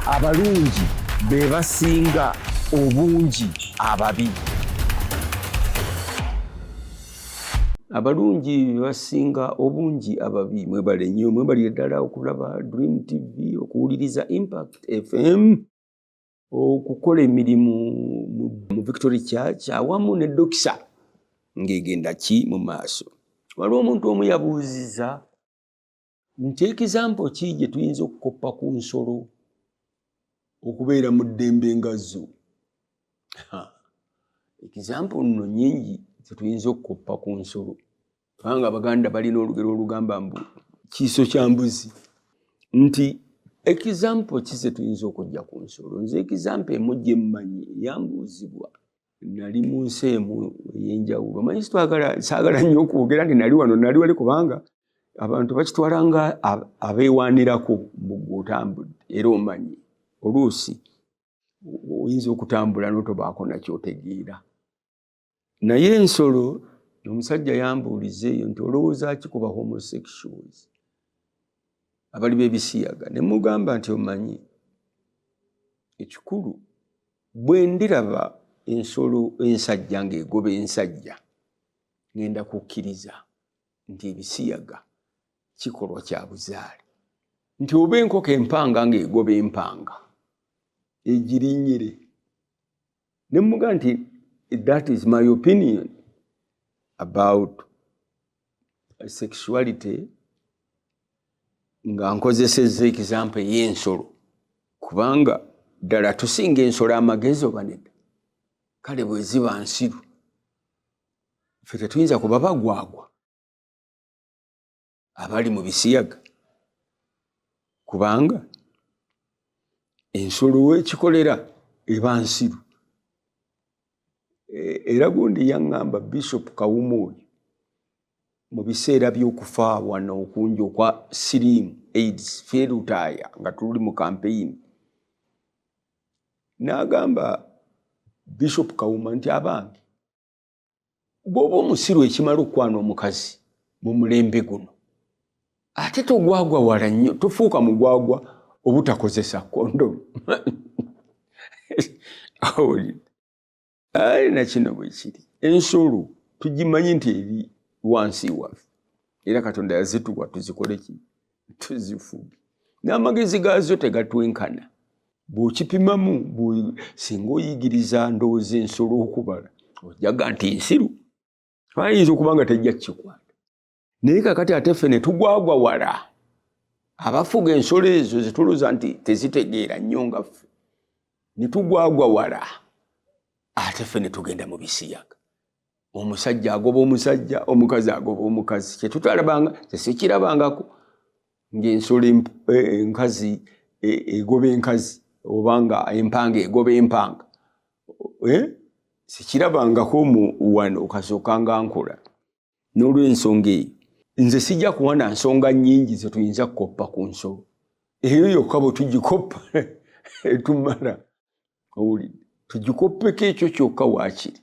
Abalungi be basinga obungi ababi. Abalungi be basinga obungi ababi. Mwebale nnyo, mwebalire ddala okulaba Dream TV, okuwuliriza Impact FM, okukola emirimu mu Victory Church awamu ne Dokisa ng'egenda ki mu maaso. Waliwo omuntu omu yabuuzizza nti ekizampo ki gye tuyinza okukoppa ku nsolo okubeera mu ddembe nga zo? Ekizampo nno nnyingi ze tuyinza okukoppa ku nsolo, kubanga Abaganda balina olugero olugamba mbu kiiso kya mbuzi, nti ekizampo ki ze tuyinza okujja ku nsolo? Nze ekizampo emu gye mmanyi yambuuzibwa, nali mu nsi emu ey'enjawulo. Omanyi sitwagala, saagala nnyo okwogera nti nali wano nali wali, kubanga abantu bakitwala nga abeewaanirako mbu ggwe otambudde. Era omanyi oluusi oyinza okutambula n'otobaako nakyotegeera. Naye ensolo, omusajja yambuuliza eyo nti olowooza ki ku ba homosexuals abali b'ebisiyaga? Ne mugamba nti omanyi ekikulu, bwe ndiraba ensolo ensajja ng'egoba ensajja, ngenda kukkiriza nti ebisiyaga kikolwa kya buzaale, nti oba enkoko empanga ng'egoba empanga egirinyire. Ne mugamba nti that is my opinion about sexuality, nga nkozesezza example ey'ensolo, kubanga ddala tusinga ensolo amagezi oba nedda? Kale bwe ziba nsiru, ffe tetuyinza kuba bagwagwa abali mu bisiyaga, kubanga ensolo wekikolera eba nsiru. Era gundi yaŋŋamba, Bishop Kawuma oyo, mu biseera by'okufa wano okungi okwa siriimu, AIDS, ferutaaya, nga tuli mu kampeyini, n'agamba Bishop Kawuma nti abange, bw'oba omusiru ekimala okukwana omukazi mu mulembe guno, ate togwagwa wala nnyo, tofuuka mugwagwa obutakozesa kondomu. Aye na kino bwe kiri, ensolo tugimanyi nti eri wansi waffe, era Katonda yazituwa tuzikole ki? Tuzifuge. N'amagezi gaazo tegatwenkana bw'okipimamu. Singa oyigiriza ndowooza ensolo okubala, ojaga nti nsiru, ayinza okuba nga tejja kukikwata. Naye kakati ate ffe ne tugwagwa wala, abafuga ensolo ezo zetulowooza nti tezitegeera nnyo nga ffe, ne tugwagwa wala, ate ffe ne tugenda mu bisiyaga. Omusajja agoba omusajja, omukazi agoba omukazi, kyetutalabanga, tesikirabangako ng'ensolo enkazi egoba enkazi, oba nga empanga egoba empanga. Sikirabangako mu wano kasooka nga nkola. N'olw'ensonga eyo, nze sijja kuwa na nsonga nnyingi ze tuyinza kukoppa ku nsolo eyo yokka. Bwe tugikoppa etumala, owulidde? Tugikoppeko ekyo kyokka waakiri.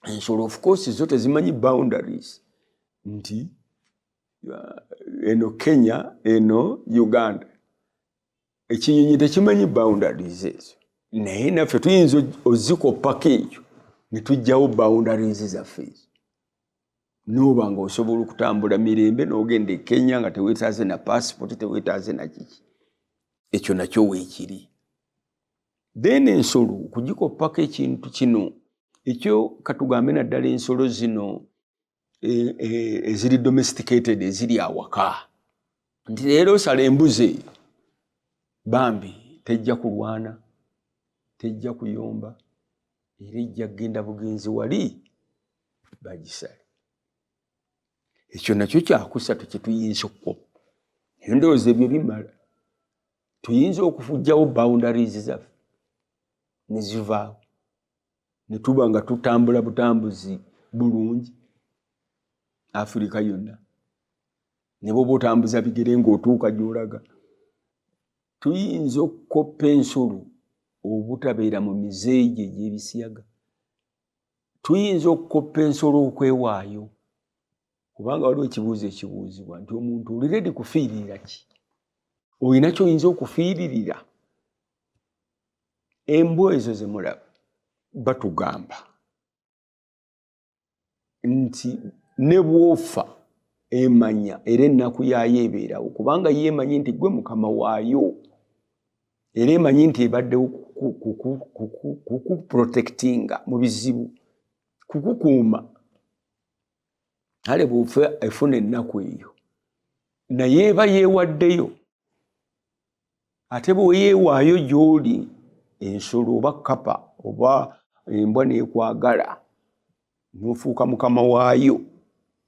Ensolo of course zo tezimanyi boundaries nti eno Kenya, eno Uganda. Ekinyonyi tekimanyi boundaries ezo, naye naffe tuyinza ozikoppako ekyo ne tujjawo boundaries zaffe ezo, nooba nga osobola okutambula mirembe n'ogenda e Kenya nga teweetaaze na passport, teweetaaze na kiki. Ekyo nakyo weekiri. Then ensolo okugikoppako ekintu kino ekyo, katugambe naddala ensolo zino eziri domesticated, eziri awaka, nti leero osala embuzi eyo, bambi tejja kulwana, tejja kuyomba, era ejja kugenda bugenzi wali bagisale. Ekyo nakyo kyakusatu kyetuyinza okukoppa. Naye ndowooza ebyo bimala. Tuyinza okufujjawo boundaries zaffe ne zivaawo, ne tuba nga tutambula butambuzi bulungi Afirika yonna, ne bwoba otambuza bigere ng'otuuka gy'olaga. Tuyinza okukoppa ensolo obutabeera mu mizeeyi egy'ebisiyaga. Tuyinza okukoppa ensolo okwewaayo, kubanga waliwo ekibuuzo ekibuuzibwa nti omuntu oli ready kufiiririra ki? Olina kyoyinza okufiiririra? Embwa ezo zemulaba batugamba nti ne bw'ofa emanya era ennaku yaayo ebeerawo, kubanga ye emanyi nti gwe mukama waayo, era emanyi nti ebaddewo kukuprotectinga mu bizibu, kukukuuma. Kale bw'ofa efuna ennaku eyo, naye eba yeewaddeyo. Ate bwe yeewaayo gy'oli ensolo oba kkapa oba embwa n'ekwagala n'ofuuka mukama waayo,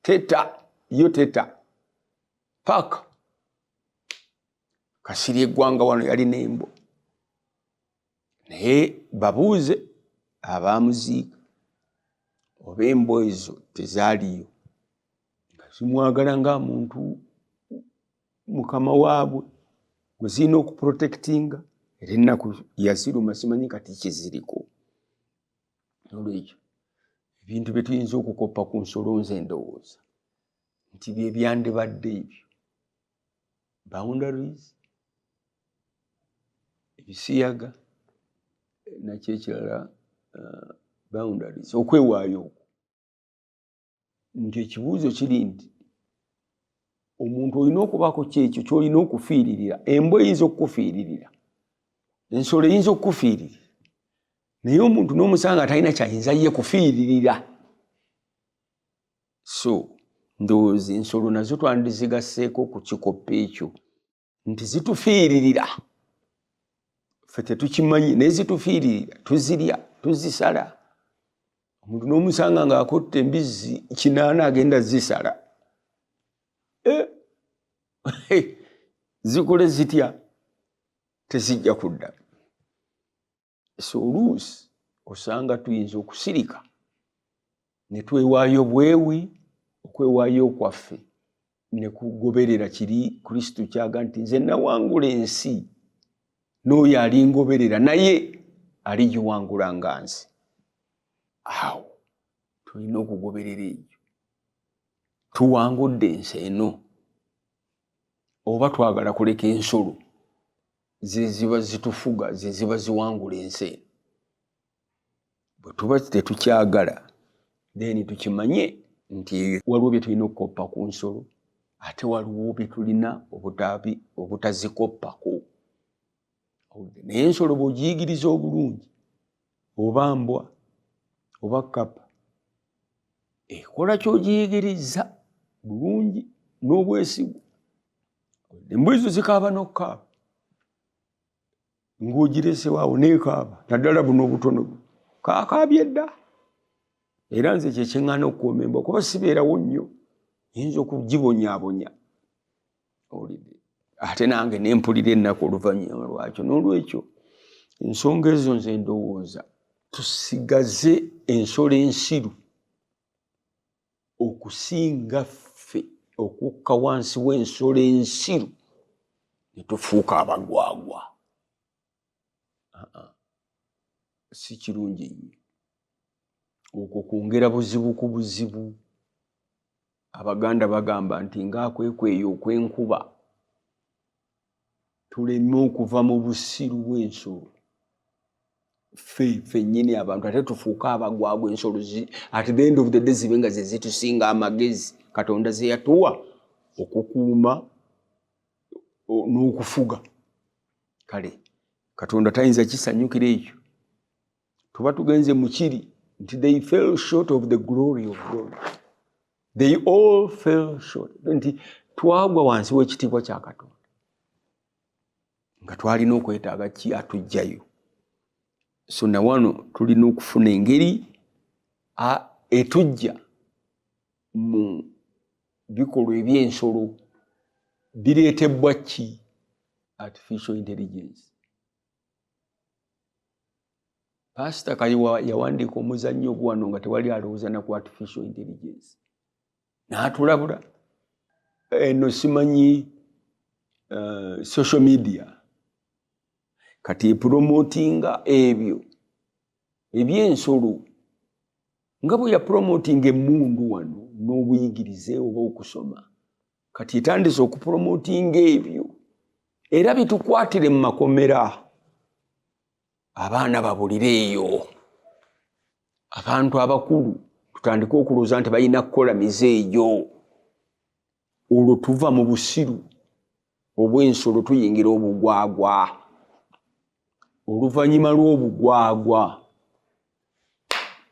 teta yo teta paaka. Kasirye eggwanga wano yalina embwa, naye babuuze abaamuziika oba embwa ezo tezaaliyo nga zimwagala nga muntu mukama waabwe gwe zirina okuprotectinga. Era ennaku yaziruma, simanyi kati kiziriko. Nolwekyo ebintu bye tuyinza okukoppa ku nsolo, nze ndowooza nti bye byandibadde ebyo: boundaries, ebisiyaga, nakyo ekirala boundaries, okwewaayo okwo. Nti ekibuuzo kiri nti omuntu olina okubaako kyekyo kyolina okufiiririra. Embwa eyinza okukufiiririra, ensolo eyinza okukufiiririra, naye omuntu n'omusanga talina kyayinza ye kufiiririra. So ndowooza ensolo nazo twandizigasseeko ku kikoppa ekyo nti zitufiiririra, ffe tetukimanyi, naye zitufiiririra, tuzirya, tuzisala. Omuntu n'omusanga ng'akotta embizzi 8 agenda zisala, eh, zikole zitya? Tezijja kudda. So oluusi osanga tuyinza okusirika ne twewaayo bwewi, okwewaayo kwaffe ne kugoberera kiri Kristo kyaga nti nze nawangula ensi, n'oyo alingoberera naye aligiwangula nga nze. Awo tulina okugoberera ekyo. Tuwangudde ensi eno oba twagala kuleka ensolo zeziba zitufuga, zeziba ziwangula ensi eno? Bwe tuba tetukyagala, then tukimanye nti waliwo bye tulina okukoppa ku nsolo, ate waliwo bye tulina obutazikoppako. Naye ensolo bw'ogiyigiriza obulungi, oba mbwa oba kkapa, ekola ky'ogiyigiriza bulungi n'obwesigwa. Embwa ezo zikaaba n'okukaaba ng'ogiresewo neekaaba, naddala buno obutono kaakaabye dda. Era nze kyekyeŋŋaana okukuuma embwa, kuba sibeerawo nnyo, yinza okugibonyaabonya, ate nange nempulira ennaku oluvannyuma lwakyo. N'olwekyo ensonga ezo nze ndowooza tusigaze ensolo ensiru okusinga ffe okukka wansi w'ensolo ensiru ne tufuuka abagwagwa. Si kirungi nnyo okwo, kwongera buzibu ku buzibu. Abaganda bagamba nti ng'akwekweyo okw'enkuba. Tuleme okuva mu busiru bw'ensolo ffe ffennyini abantu, ate tufuuke abagwagwa, ensolo at the end of the day zibe nga ze zitusinga amagezi Katonda ze yatuwa okukuuma n'okufuga. Kale Katonda tayinza kisanyukira ekyo. Tuba tugenze mu kiri nti they fell short of the glory of God, they all fell short, nti twagwa wansi w'ekitiibwa kya Katonda, nga twalina okwetaaga ki atujjayo. So nawano tulina okufuna engeri etujja mu bikolwa eby'ensolo bireetebwa ki artificial intelligence. Pasita Kayiwa yawandiika omuzannyo ogwano nga tewali alowooza na ku artificial intelligence, n'atulabula eno simanyi social media kati epromotinga ebyo eby'ensolo nga bwe yapromotinga emmundu wano n'obuyigirize oba okusoma. Kati etandise okupromotinga ebyo era bitukwatire mu makomera. Abaana babulire eyo. Abantu abakulu tutandike okulowooza nti balina kukola mize egyo. Olwo tuva mu busiru obw'ensolo tuyingira obugwagwa. Oluvannyuma lw'obugwagwa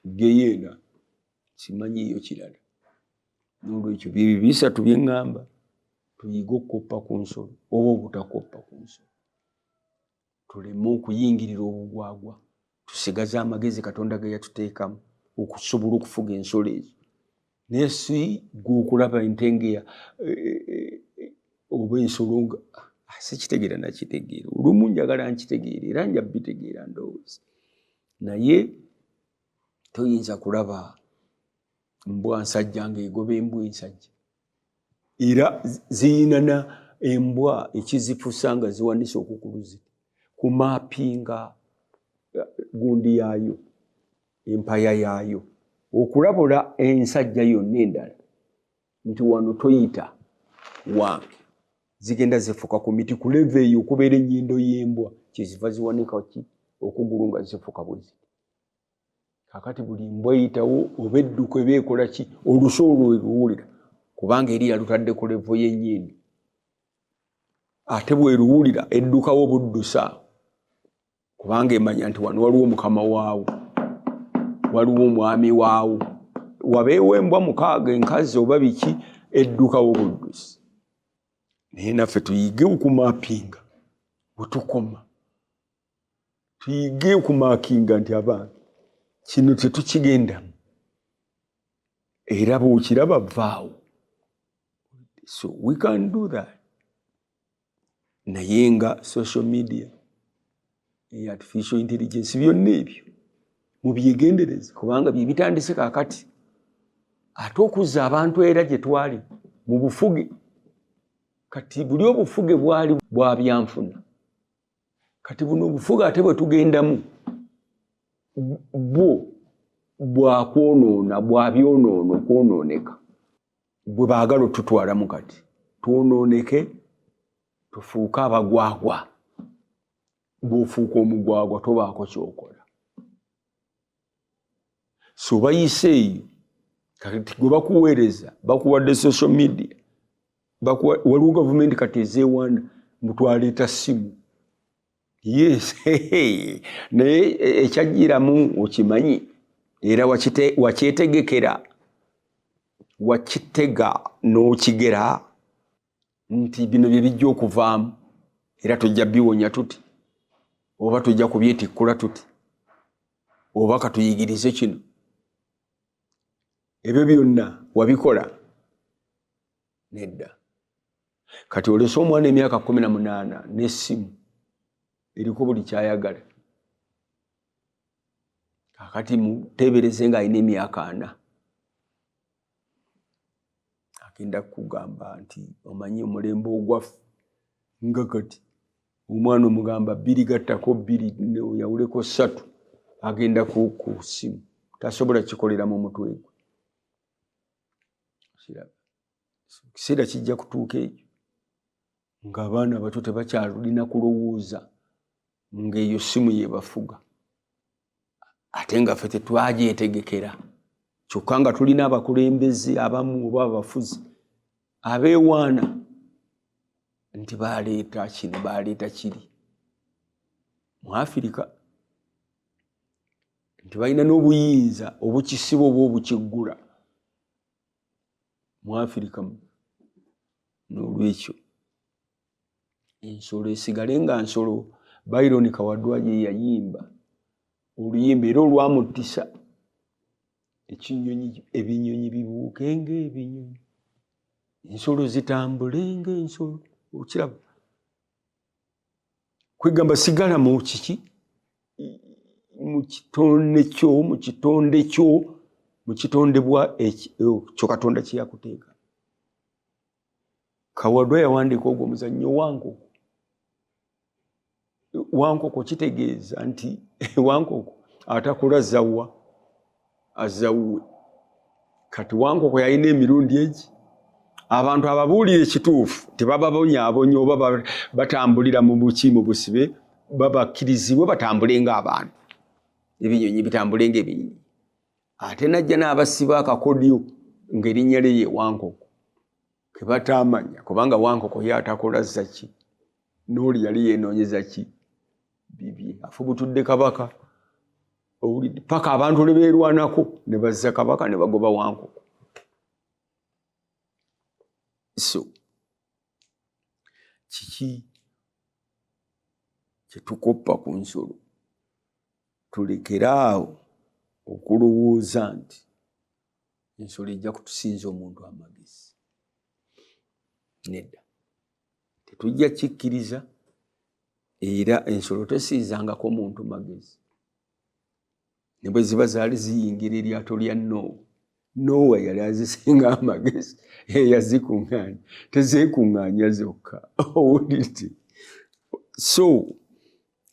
geyeena simanyiiyo kirala. N'olwekyo byebyo bisatu bye ŋŋamba, tuyige okukoppa ku nsolo oba obutakoppa ku nsolo, tuleme okuyingirira obugwagwa, tusigaze amagezi Katonda ge yatuteekamu okusobola okufuga ensolo ezo. Naye si gwe okulaba entengeya e, e, e, oba ensolo nga ah, sikitegeera nakitegeera. Olumu njagala nkitegeera era nja bitegeera ndowooza, naye toyinza kulaba mbwa nsajja ng'egoba embwa ensajja, era ziyinana embwa ekizifusa nga ziwanise okukulu ziti kumapinga eh, gundi yaayo empaya yaayo okulabula ensajja yonna endala nti wano toyita wange. Zigenda zifuka ku miti ku leve eyo okubeera ennyindo y'embwa, kyeziva ziwanika ki okugulu nga zifuka bwe ziti. Kakati buli mbwa eyitawo oba edduka eba ekola ki, olusu olwo eruwulira kubanga eri yalutadde ku levo y'ennyindo, ate bweruwulira eddukawo buddusa kubanga emanya nti wano waliwo mukama waawo, waliwo omwami waawo. Wabeewo embwa mukaaga enkazi oba biki, eddukawo buddusi. Naye naffe tuyige okumapinga wetukoma, tuyige okumakinga nti abantu kino tetukigendamu, era bwokiraba vaawo. So we can do that. Naye nga social media, artificial intelligence, byonna ebyo mubyegendereze kubanga byebitandise kakati ate okuzza abantu era gye twali mu bufuge. Kati buli obufuge bwali bwa byanfuna, kati buno obufuge ate bwe tugendamu bwo bwakwonoona, bwabyonoona okwonooneka bwe baagala otutwalamu kati twonooneke tufuuke abagwagwa. Bw'ofuuka omugwagwa tobaako kyokola. So bayise eyo kati gwe bakuweereza, bakuwadde social media, waliwo gavumenti kati ezeewaana mbu twaleeta simu. Yes, naye ekyajjiramu okimanyi, era wakyetegekera, wakitega n'okigera nti bino bye bijja okuvaamu, era tujja biwonya tuti oba tujja kubyetikkula tuti oba katuyigirize kino. Ebyo byonna wabikola nedda. Kati olese omwana emyaka 18 n'essimu eriko buli kyayagala. Kakati muteebereze ng'alina emyaka 40, agenda kukugamba nti omanyi omulembe ogwaffe, nga kati omwana omugamba 2 gattako 2 oyawuleko 3, agenda ku ssimu, tasobola kikolera mu mutwe gwe. Kiseera kijja kutuuka ekyo ng'abaana abato tebakyalina kulowooza, ng'eyo ssimu yebafuga, ate nga ffe tetwagyetegekera. Kyokka nga tulina abakulembeze abamu oba abafuzi abeewaana nti baleeta kino, baleeta kiri mu Afirika, nti balina n'obuyinza obukisiba oba obukiggula mu Afirika. N'olwekyo ensolo esigale nga nsolo. Byron Kawadwa ye yayimba oluyimba era olwamuttisa, ekinyonyi, ebinyonyi bibuuke ng'ebinyonyi, ensolo zitambule ng'ensolo. Okiraba, kwegamba sigala mu kiki, mu kitonde kyo, mu kitonde kyo, mu kitondebwa ekyo Katonda kye yakuteeka. Kawadwa yawandiika ogwo omuzannyo Wankoko. Wankoko kitegeeza nti wankoko atakula zawa azawuwe. Kati wankoko yalina emirundi egi, abantu ababuulira ekituufu tebababonyaabonya oba batambulira mu buki mu busibe, Babakkirizibwe batambule ng'abantu, ebinyonyi bitambule ng'ebinyonyi. Ate najja n'abasiba akakodyo ng'erinnya lye ye Wankoko, ke bataamanya, kubanga Wankoko ye atakola zaki, n'oli yali yeenoonyeza ki bibye, afubutudde kabaka. Owulidde? Paka abantu lwe beerwanako ne bazza kabaka ne bagoba Wankoko. So kiki kyetukoppa ku nsolo? Tulekere awo okulowooza nti ensolo ejja kutusinza omuntu amagezi. Nedda, tetujja kikkiriza. Era ensolo tesinzangako muntu magezi, ne bwe ziba zaali ziyingira eryato lya Noowa, Noowa yali azisinga amagezi, eyazikuŋŋaanya, tezeekuŋŋaanya zokka. Owulidde? So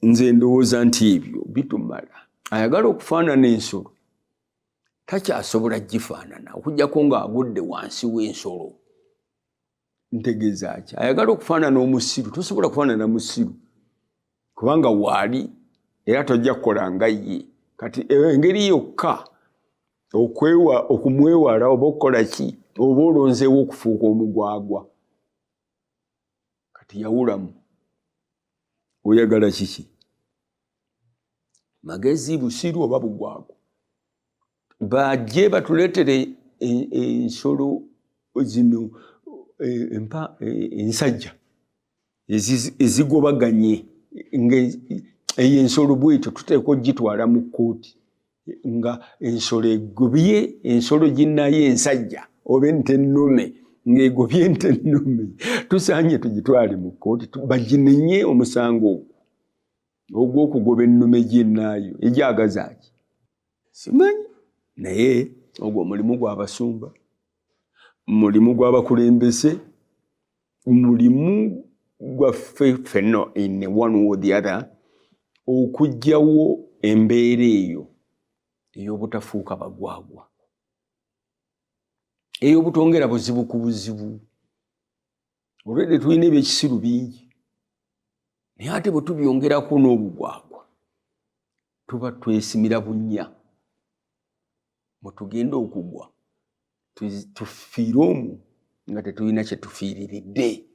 nze ndowooza nti ebyo bitumala. Ayagala okufaanana ensolo takyasobola gifaanana okuggyako ng'agudde wansi w'ensolo. Ntegeeza ki? Ayagala okufaanana omusiru tosobola kufaanana musiru, kubanga waali era tojja kukola nga ye. Kati engeri yokka okwewa okumwewala oba okukola ki, oba olonzeewo okufuuka omugwagwa. Kati yawulamu, oyagala kiki? Magezi, busiru oba bugwagwa? Bajje batuleetere ensolo zino ensajja ezigobaganye. Eyo ensolo bwetyo tuteekwa okugitwala mu kkooti, nga ensolo egobye ensolo ginnayo ensajja oba ente ennume ng'egobye ente ennume, tusaanye tugitwale mu kkooti baginenye omusango ogwo ogw'okugoba ennume ginnaayo egyagaza ki simanyi. Naye ogwo omulimu gw'abasumba, mulimu gw'abakulembeze, mulimu gwaffe ffenna in one or the other okuggyawo embeera eyo ey'obutafuuka bagwagwa, ey'obutongera buzibu ku buzibu. Olwedde tulina ebyekisiru bingi, naye ate bwe tubyongerako n'obugwagwa tuba twesimira bunnya mwe tugenda okugwa, tufiire omwo nga tetulina kye tufiiriridde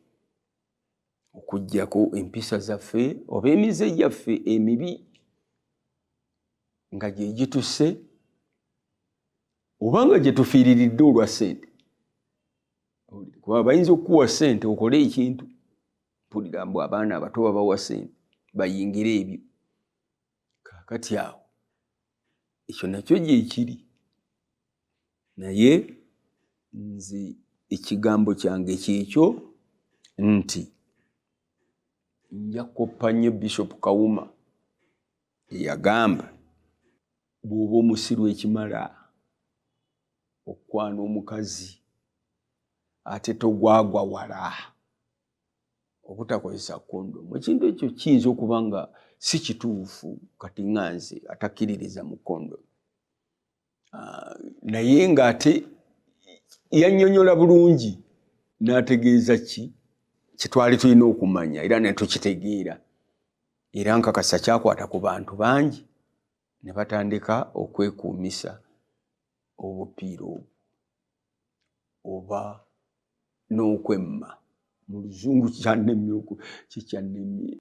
okuggyako empisa zaffe oba emize gyaffe emibi nga gye gitusse oba nga gye tufiiriridde olwa ssente. Kuba bayinza okukuwa ssente okole ekintu. Mpulira mbu abaana abato babawa ssente bayingire ebyo. Kaakati awo ekyo nakyo gyekiri. Naye nze ekigambo kyange kyekyo nti nja kukoppa nnyo Bishop Kawuma eyagamba, bw'oba omusiru ekimala okukwana omukazi, ate togwagwa wala obutakozesa kondomu. Ekintu ekyo kiyinza okuba nga si kituufu kati nga nze atakkiririza mu kondomu, naye ng'ate yannyonnyola bulungi n'ategeeza ki kyetwali tulina okumanya era ne tukitegeera, era nkakasa kyakwata ku bantu bangi ne batandika okwekuumisa obupiira obwo oba n'okwemma. Mu luzungu kyannemye, kikyannemye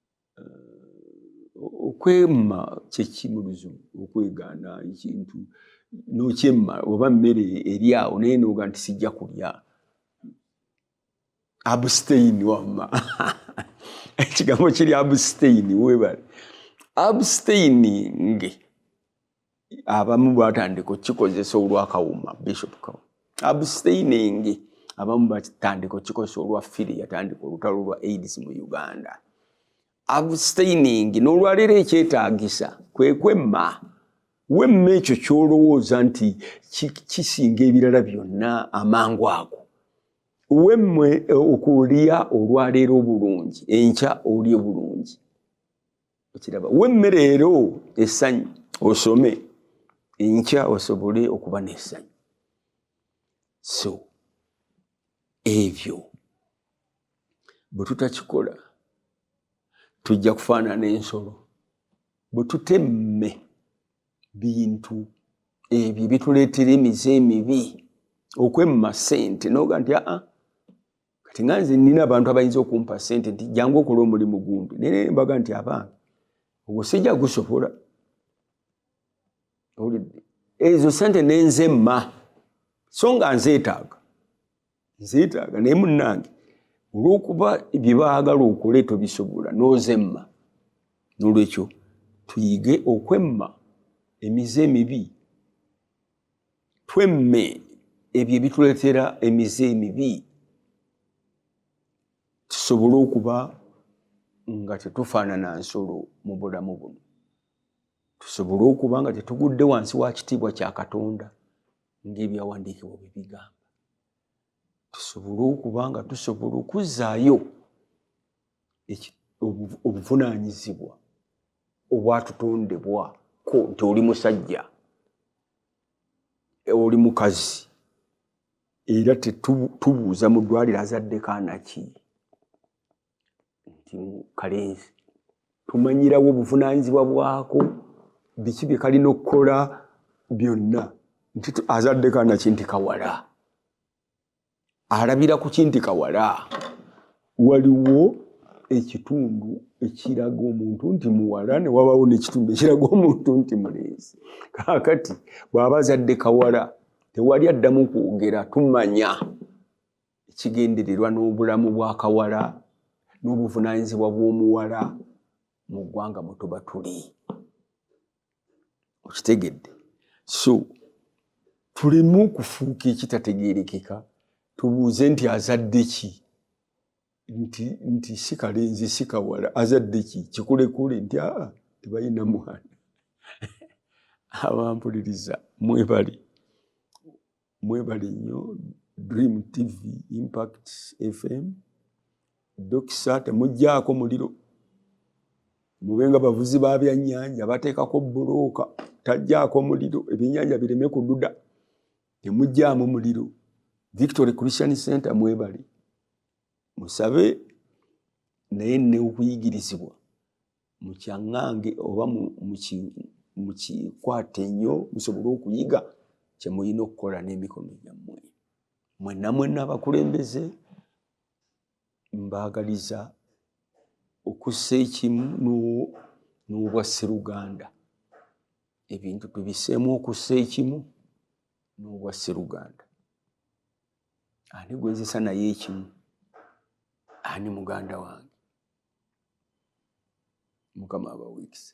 okwemma. Kyeki mu luzungu? Okwegaana ekintu n'okyemma, oba mmere eri awo naye noga nti sijja kulya. Abstain. Wamma ekigambo kiri abstain. Webale. Abstaining abamu batandika okukikozesa olwakawuma, Bishop Kawuma. Abstaining abamu batandika okukikozesa olwa firi yatandika olutalo lwa AIDS mu Uganda. Abstaining n'olwaleero ekyetaagisa kwe kwemma. Wemma ekyo ky'olowooza nti kisinga ebirala byonna amangu ago. Wemmwe okulya olwaleero obulungi, enkya olye bulungi. Okiraba? Wemme leero essanyu, osome enkya osobole okuba n'essanyu. So ebyo bwe tutakikola, Tujja kufaanana ensolo bwe tutemme bintu ebyo ebituleetera emize emibi, okwemma ssente noga nti aa, kati nga nze nina abantu abayinza okumpa ssente nti jangu okola omulimu gumbi, naye mbaga nti abange, ogwo sijja gusobola. Owulidde? Ezo sente nenzemma, so nga nzeetaaga, nzeetaaga, naye munnange, olw'okuba bye baagala okole tobisobola, n'ozemma. N'olwekyo tuyige okwemma emize emibi, twemme ebyo ebituleetera emize emibi, tusobole okuba nga tetufaanana nsolo mu bulamu buno, tusobole okuba nga tetugudde wansi wa kitiibwa kya Katonda ng'ebyawandiikibwa bwe bigamba, tusobole okuba nga tusobola okuzzaayo obuvunaanyizibwa obwatutondebwako nti oli musajja, oli mukazi, era tetubuuza mu ddwaliro azadde kaana ki nti kalenzi. Tumanyirawo obuvunaanyizibwa bwako, biki bye kalina okukola byonna, nti azadde kaana ki nti kawala, alabira ku ki nti kawala. Waliwo ekitundu ekiraga omuntu nti muwala, ne wabawo n'ekitundu ekiraga omuntu nti mulenzi. Kaakati bw'aba azadde kawala, tewali addamu kwogera, tumanya ekigendererwa n'obulamu bwa kawala n'obuvunaanyizibwa bw'omuwala mu ggwanga mwe tuba tuli. Okitegedde? So tuleme okufuuka ekitategeerekeka, tubuuze nti azadde ki, nti si kalenzi, si kawala, azadde ki, kikulekule, nti aa, tebalina mwana. Abampuliriza, mwebale, mwebale nnyo. Dream TV, Impact FM, Dokisa, temugjaako muliro, mube nga bavuzi ba byannyanja bateekako bbulooka, tajjaako muliro ebyennyanja bireme kududa. Temuggyaamu muliro. Victory Christian Center, mwebale, musabe naye ne okuyigirizibwa mukyaŋŋange oba mukikwate nnyo, musobole okuyiga kye mulina okukola n'emikono gyammwe. Mwenna mwenna abakulembeze, mbaagaliza okussa ekimu n'obwa sseruganda. Ebintu tubiseemu okussa ekimu n'obwa sseruganda. Ani gwenzisa naye ekimu? Ani muganda wange? Mukama abaweekisa.